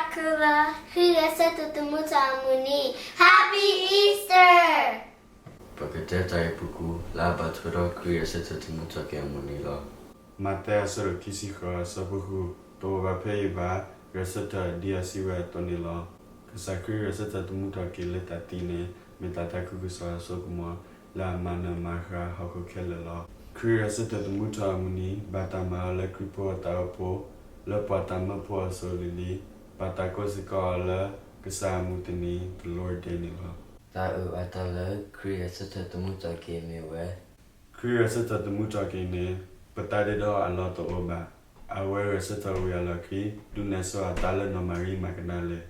တၢ်ဘျုးဒိၣ်မးလၢ ခရံာ်ဂဲၤဆၢထၢၣ်သမူထီၣ်အမုၢ်နံၤ Happy Easter! ပကတဲတၢ်ဂ့ၢ်ပူၤကွံာ် လၢအဘၣ်ထွဲဒီးခရံာ်ဂဲၤဆၢထၢၣ်သမူထီၣ်က့ၤအမုၢ်နံၤလီၤ. မးသဲအဆၢဒိၣ်ခံဆံဃိးအဆၢဖိဃု, တအိၣ်ဘၣ်ဖဲအံၤဘၣ်, ဂဲၤဆၢထၢၣ်ဒ်အစံးဝဲအသိးန့ၣ်လီၤ. ကစၢ်ခရံာ်ဂဲၤဆၢထၢၣ်သမူထီၣ်က့ၤလၢတၢ်သံန့ၣ် မ့ၢ်တၢ်သးခုကစီၣ်အစိကမီၤ လၢအမၤနၢၤမၤဃၣ်ဟီၣ်ခိၣ်ခဲလၢာ်လီၤ. ခရံာ်ဂဲၤဆၢထၢၣ်သမူထီၣ်အမုၢ်နံၤ ဘၣ်တၢ်မၤအီၤလၢခရံာ်ဖိအတၢ်အိၣ်ဖှိၣ်, လၢပှၤတၢ်မၢဖိအစိၤလံၤလံၤ, ဘၣ်တၢ်ကိးစ့ၢ်ကီးအီၤလၢ ကစၢ်အမုၢ်တနံၤ the Lord's Day န့ၣ်လီၤ. တၢ်အုၣ်အတၢ်လၢခရံာ်ဂဲၤဆၢထၢၣ်သမူထီၣ်က့ၤမ့ၢ်ဝဲ ခရံာ်ဂဲၤဆၢထၢၣ်သမူထီၣ်က့ၤန့ၣ် ပတၢ်ဒဲးဒီးအလီၢ်တအိၣ်ဘၣ်. အဝဲဂဲၤဆၢထၢၣ်ဝံၤအလီၢ်ခံ ဒုးနဲၣ်စိအတၢ်လၢနီၢ်မၤရံမၤကဒၤလဲၣ်,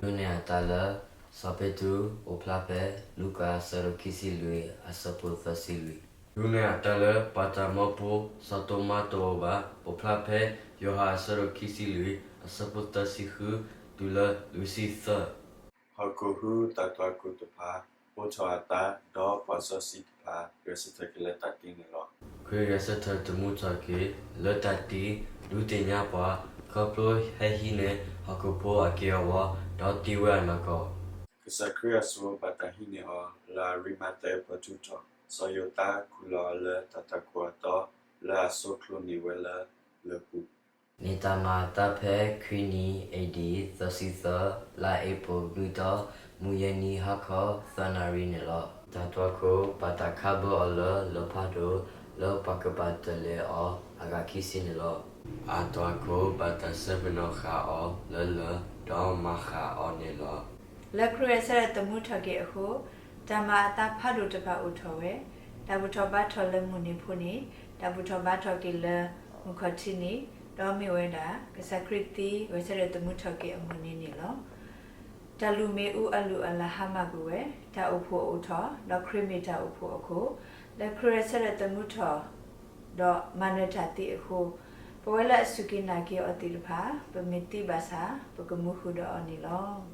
ဒုးနဲၣ်အတၢ်လၢ စီၤပ့းတရူး အိၣ်ဖျါဖဲ လူၤကၣ်အဆၢဒိၣ်ခံဆံလွံၢ် အဆၢဖိသၢဆံလွံၢ်, ဒုးနဲၣ်အတၢ်လၢပှၤတၢ်မၢဖိ စီၤတိမါတအိၣ်ဘၣ် အိၣ်ဖျါဖဲ ယိၤဟၣ်အဆၢဒိၣ်ခံဆံလွံၢ် အဆၢဖိသၢဆံဃု တုၤလၢလွံၢ်ဆံသၢ ဟီၣ်ခိၣ်ဟူးတၢ်သွၣ်ခိၣ်တဖၣ် အိးထီၣ်အသး, ဒီးပှၤစီဆှံတဖၣ် ဂဲၤဆၢထၢၣ်က့ၤလၢတၢ်သံန့ၣ်လီၤ. ခရံာ်ဂဲၤဆၢထၢၣ်သမူထီၣ်က့ၤ လၢတၢ်သံ ဒုးသ့ၣ်ညါပှၤ ခီဖျိဟဲဟံးန့ၢ် ဟီၣ်ခိၣ်ဖိအက့ၢ်အဂီၤ ဒီးသံဝဲအနီၢ်ကီၢ်, ကစၢ်ခရံာ်အစိၤဘၣ်တၢ်ဟံးန့ၢ်အီၤ လၢအရံမၤသဲပၢၢ်ထူးထီၣ်, စီၤယိၤသးခူၣ်လီၤအီၤလၢတၢ်သွၣ်ခိၣ်အသီ လၢအစိးချိန့ၢ်ဝဲလၢလၢၢ်ပူၤ မ့ၢ်တၢ်မၤအသးဖဲခွံနံၣ် အ့ၣ်ဒံၣ် သၢဆံသၢ လါအ့ဖြ့ၣ်လွံၢ်သီ မုၢ်ယဲၢ်နံၤဟါခီ သၢနၣ်ရံၣ်န့ၣ်လီၤ. တၢ်သွၣ်ခိၣ်ဘၣ်တၢ်ခးဘၢအီၤလၢလၢၢ်ဖးဒိၣ် လၢပှၤကဘၣ်တၢၢ်လၢအီၤအဂၤခံဆံန့ၣ်လီၤ. အသွၣ်ခိၣ်ဘၣ်တၢ်ဆၢပနီၣ်ဃာ်အီၤလၢလၢၢ် ဒီးမၤဃၣ်အီၤန့ၣ်လီၤ. လၢခရံာ်ဂဲၤဆၢထၢၣ်သမူထီၣ်က့ၤအဃိ တၢ်မၤအသးဖးဒိၣ်တဖၣ်အိၣ်ထီၣ်ဝဲ, တၢ်ဘူၣ်ထီၣ်ဘါထီၣ်လၢမုၢ်နံၤဖိန့ၣ်, တၢ်ဘူၣ်ထီၣ်ဘါထီၣ်က့ၤလၢမုၢ်ခီၣ်ထံးနံၤ, ဒီးမ့ၢ်ဝဲဒၣ် ကစၢ်ခရံာ်သံဂဲၤဆၢထၢၣ်သမူထီၣ်က့ၤအမုၢ်နံၤန့ၣ်လီၤ. တၢ်လုၢ်မ့ၣ်အူအလုၢ်အလၢ်ဟါမၢ်ကွံာ်ဝဲ, တၢ်အိၣ်ဖှိၣ်အိၣ်ထီၣ်, ဒီးခရံာ်မ့ၢ်တၢ်အိၣ်ဖှိၣ်အခိၣ်, လၢခရံာ်ဂဲၤဆၢထၢၣ်သမူထီၣ် ဒီးမၤနၢၤတၢ်သံအဃိ, ပဝဲလၢအစူၢ်က့ၤနာ်က့ၤအီၤသ့ၣ်တဖၣ် ပမ့ၢ်သံဘၣ်ဆၣ် ပကမူဃုာ်ဒီးအီၤန့ၣ်လီၤ.